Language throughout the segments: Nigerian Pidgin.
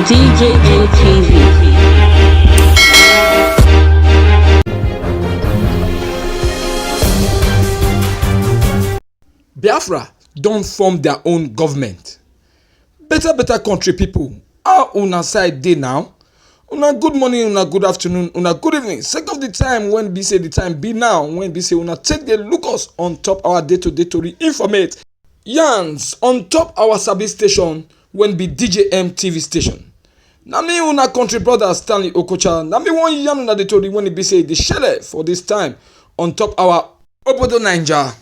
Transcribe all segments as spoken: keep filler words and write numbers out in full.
D J M T V. Biafra don form their own government. Better better country people, how una side dey now? Una good morning, una good afternoon, una good evening. Sake of the time when be say the time be now, when be say una take dey look us on top our day to day tori informate yarns on top our sabi station when be D J M T V station. Na me una country brother Stanley Okocha, na me wan yarn una the tori when e be say e dey shele for this time on top our obodo Naija.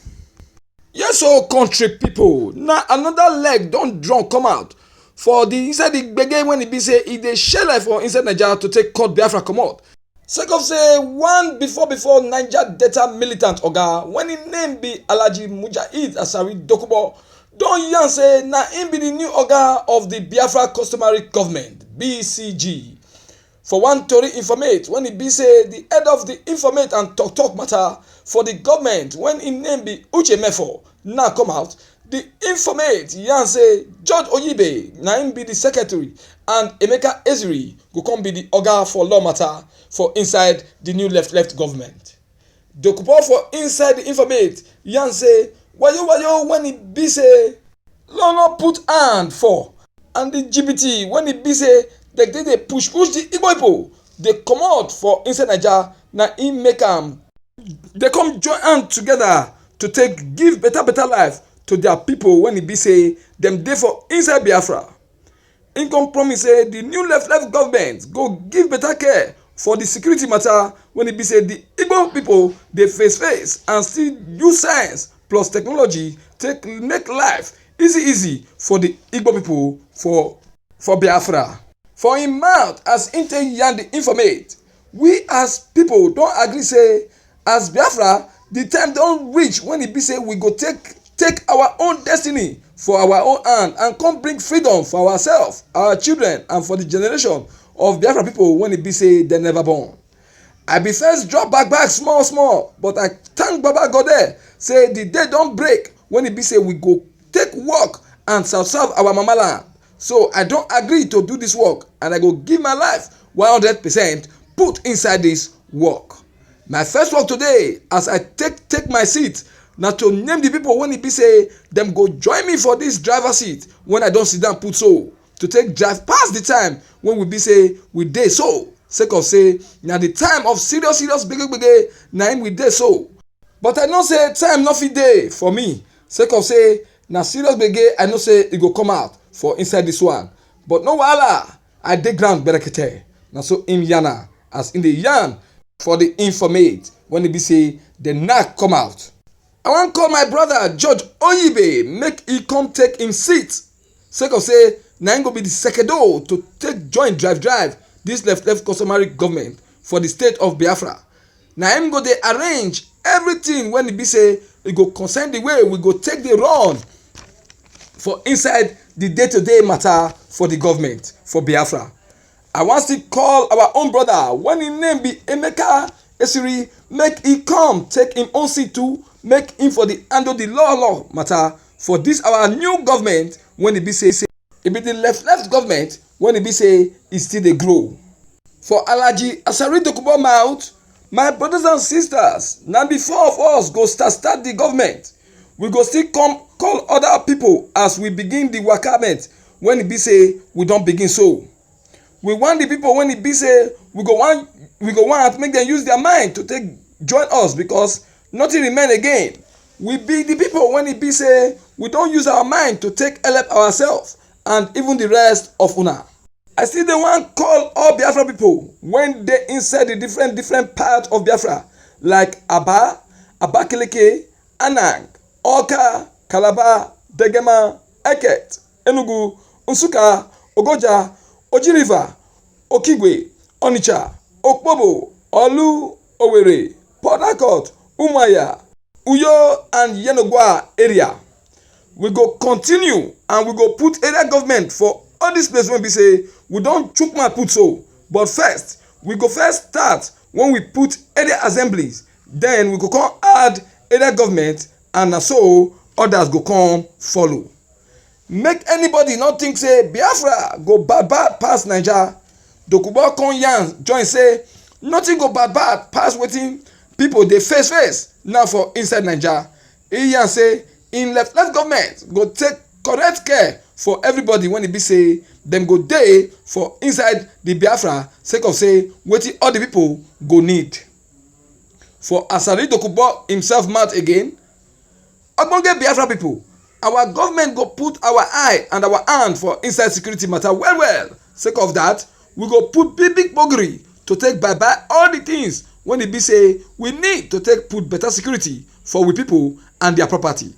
Yes o, country people, na another leg don draw come out for the inside the gbege when e be say e dey shele for inside Naija to take cut Biafra comot. Sake of say one before before Naija Delta militant oga when im name be Alhaji Mujahid Asari Dokubo don yarn say na im be the new oga of the Biafra customary government, B C G. For one tori informate when e be say the head of the informate and talk talk matter for the government when im name be Uche Mefo now come out, the informate yarn say George Oyibe na im be the secretary and Emeka Eziri go come be the oga for law matter for inside the new left left government. Dokubo for inside the informate yarn say wayo wayo when e be say law no put hand for and the G B T when e be say dem dey dey push push the Igbo people dey comot for inside Naija na im make am dey come join hand together to take give better better life to their people when e be say dem dey for inside Biafra. Im come promise say the new left left government go give better care for the security matter when e be say the Igbo people dey face face and still use science plus technology take make life easy easy for the Igbo people for for Biafra. For im mouth as im take yarn the informate, we as people don agree say as Biafra, the time don reach when e be say we go take take our own destiny for our own hand and come bring freedom for ourselves, our children and for the generation of Biafra people when e be say dem never born. I be first drop back back small small, but I thank Baba God there say the day don break when e be say we go take work and serve serve our mama land. So I don agree to do this work and I go give my life one hundred percent put inside this work. My first work today as I take take my seat na to name the people when e be say dem go join me for this driver seat when I don sit down put so to take drive pass the time when we be say we dey so sake of say na the time of serious serious gbege gbege na im we dey so. But I know say time no fit dey for me sake of say na serious gbege I know say e go come out for inside this one. But no wahala, I dey ground berekete. Na so im yarn am as im dey yarn for the informate when e be say the knack come out. I wan call my brother George Oyibe make e come take im seat sake of say na im go be the sekedo to take join drive drive this left left customary government for the state of Biafra. Na im go dey arrange everything when e be say e go concern the way we go take dey run for inside the day to day matter for the government for Biafra. I wan still call our own brother when im name be Emeka Esiri make e come take im own seat too make im for the handle the law law matter for this our new government when e be say say e be the left left government when e be say e still dey grow. For Alhaji Asari Dokubo mouth, my brothers and sisters, na the four of us go start start the government. We go still come call other people as we begin the wakament when e be say we don begin so. We want the people when e be say we go want we go want make dem use their mind to take join us because nothing remain again. We be the people when e be say we don use our mind to take help ourselves and even the rest of una. I still dey wan call all Biafra people when dey inside the different different part of Biafra like Aba, Abakaliki, Anang, Awka, Calabar, Degema, Eket, Enugu, Nsukka, Ogoja, Oji River, Okigwe, Onitsha, Okpobo, Orlu, Owerri, Port Harcourt, Umuahia, Uyo and Yenagoa area. We go continue and we go put area government for all this place wey be say we don chook mouth put so. But first, we go first start when we put area assemblies, then we go come add area government and na so others go come follow. Make anybody no think say Biafra go bad bad pass Naija. Dokubo come yarn join say nothing go bad bad pass wetin people dey face face now for inside Naija. He yarn say im left left government go take correct care for everybody when e be say dem go dey for inside the Biafra sake of say wetin all the people go need. For Asari Dokubo himself mouth again, ogbonge Biafra people, our government go put our eye and our hand for inside security matter well well. Sake of that, we go put big big bogiri to take buy buy all the things when e be say we need to take put better security for we people and their property.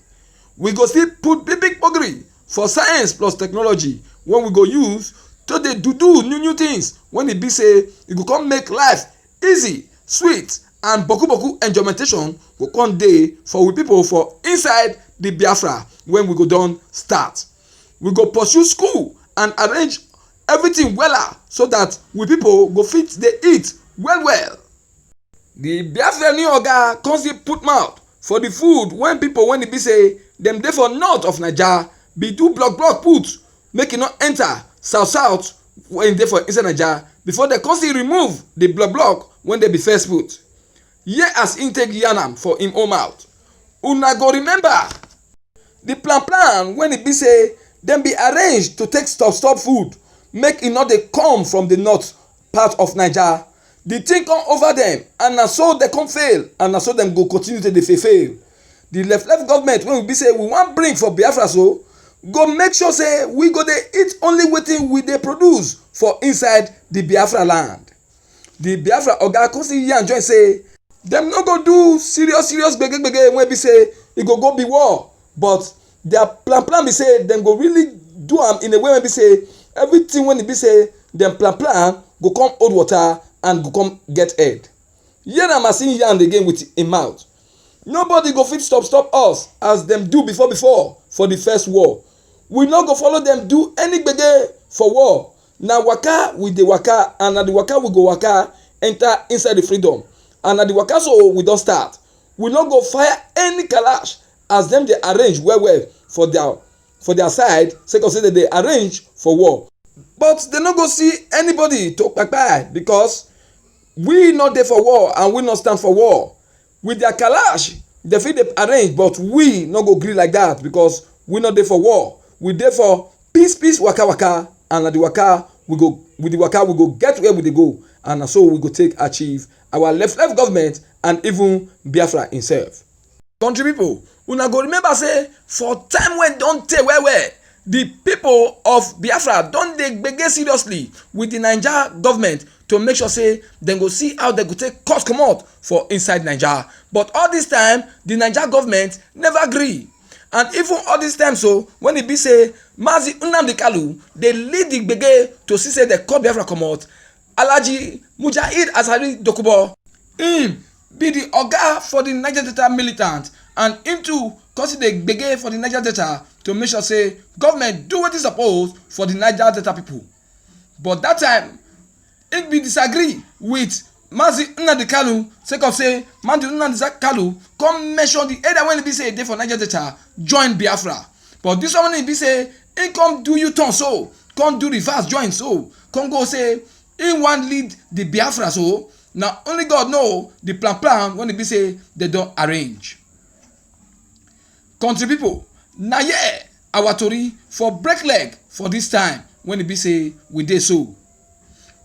We go still put big big bogiri for science plus technology when we go use to dey do do new new things when e be say e go come make life easy, sweet and boku boku enjoymentation go come dey for we people for inside the Biafra when we go don start. We go pursue school and arrange everything wella so that we people go fit dey eat well well. The Biafra new oga come still put mouth for the food when people when e be say dem dey for north of Naija be do block block put make e no enter south south when e dey for inside Naija before dem come still remove the block block when dem be first put. Hear as im take yarn am for im own mouth. Una go remember the plan plan when e be say dem be arranged to take stop stop food make e no dey come from the north part of Naija. The thing come over them and na so they come fail and na so dem go continue to dey fail fail. The left left government wey we be say we wan bring for Biafra so go make sure say we go dey eat only wetin we dey produce for inside the Biafra land. The Biafra oga come still yarn join say dem no go do serious serious gbege gbege wey be say e go go be war, but their plan plan be say dem go really do am in a way wey be say everything wey e be say dem plan plan go come hold water and go come get head. Hear am as im yarn again with im mouth. Nobody go fit stop stop us as dem do before before for the first war. We no go follow dem do any gbege for war. Na waka we dey waka and na the waka we go waka enter inside the freedom. And na the waka so we don start. We no go fire any kalash as dem dey arrange well well for their for their side sake of say dem dey arrange for war. But dem no go see anybody to kpakpai because we no dey for war and we no stand for war. With their kalash, dem fit dey arrange but we no go gree like that because we no dey for war. We dey for peace peace waka waka and na the waka we go with the waka we go get where we dey go and na so we go take achieve our left left government and even Biafra himself. Country people, una go remember say for time wey don tey well well, the people of Biafra don dey gbege seriously with the Naija government to make sure say dem go see how dem go take cut comot for inside Naija. But all this time, the Naija government never gree. And even all this time so, when e be say Mazi Nnamdi Kanu dey lead the gbege to see say dem cut Biafra comot, Alhaji Mujahid Asari Dokubo, him be the oga for the Niger Delta militant and him too cause the gbege for the Niger Delta to make sure say government do wetin suppose for the Niger Delta people. But that time, he be disagree with Mazi Nnamdi Kanu sake of say Mazi Nnamdi Kanu come mention the area wey e be say e dey for Niger Delta join Biafra. But this one wey e be say he come do U-turn so, come do reverse join so, come go say he wan lead the Biafra so, na only God know the plan plan wey e be say dem don arrange. Country people, na here our tori for break leg for this time wey e be say we dey so.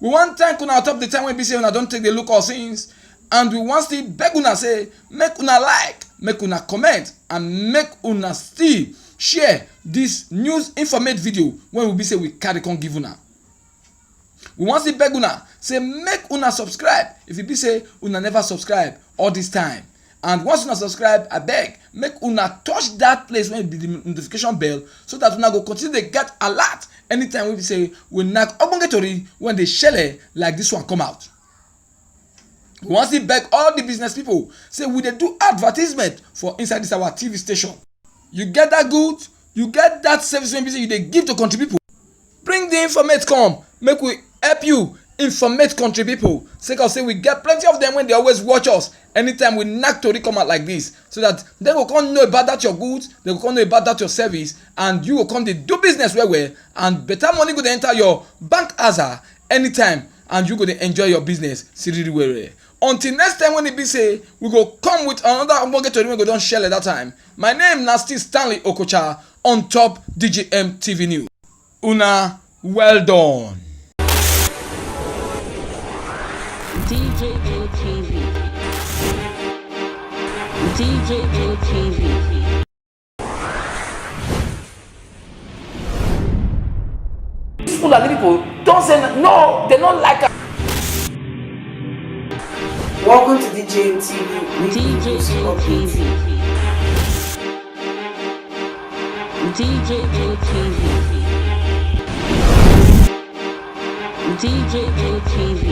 We wan thank una on top the time wey e be say una don take dey look us since and we wan still beg una say make una like, make una comment and make una still share this news informate video wey we be say we carry come give una. We wan still beg una say make una subscribe if e be say una never subscribe all this time. And once una subscribe, abeg make una touch that place wey be the notification bell so that una go continue dey get alert anytime wey be say we knack ogbonge tori wey dey shele like this one come out. We wan still beg all the business people say we dey do advertisement for inside this our T V station. You get that good, you get that service wey be say you dey give to country people. Bring the informate come, make we help you informate country people, sake of say we get plenty of them when they always watch us anytime we knack tori come out like this, so that they go come know about that your goods, they go come know about that your service, and you go come dey do business well well, and better money go dey enter your bank aza anytime, and you go dey enjoy your business siriri well well. Until next time when e be say we go come with another ogbonge tori wey go don shele that time. My name na still Stanley Okocha on top D J M T V News. Una well done. D J M T V. D J M T V. These Fulani people don't say no, they don't like us. Welcome to D J M T V. D J M T V. D J M T V. D J M T V.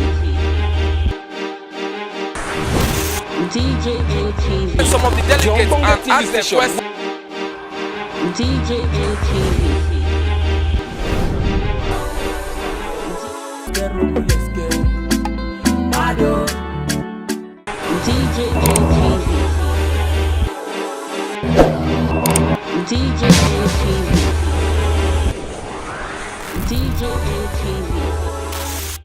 D J M T V. Some of the delegates and ask them questions. D J M T V. D J M T V. D J M T V.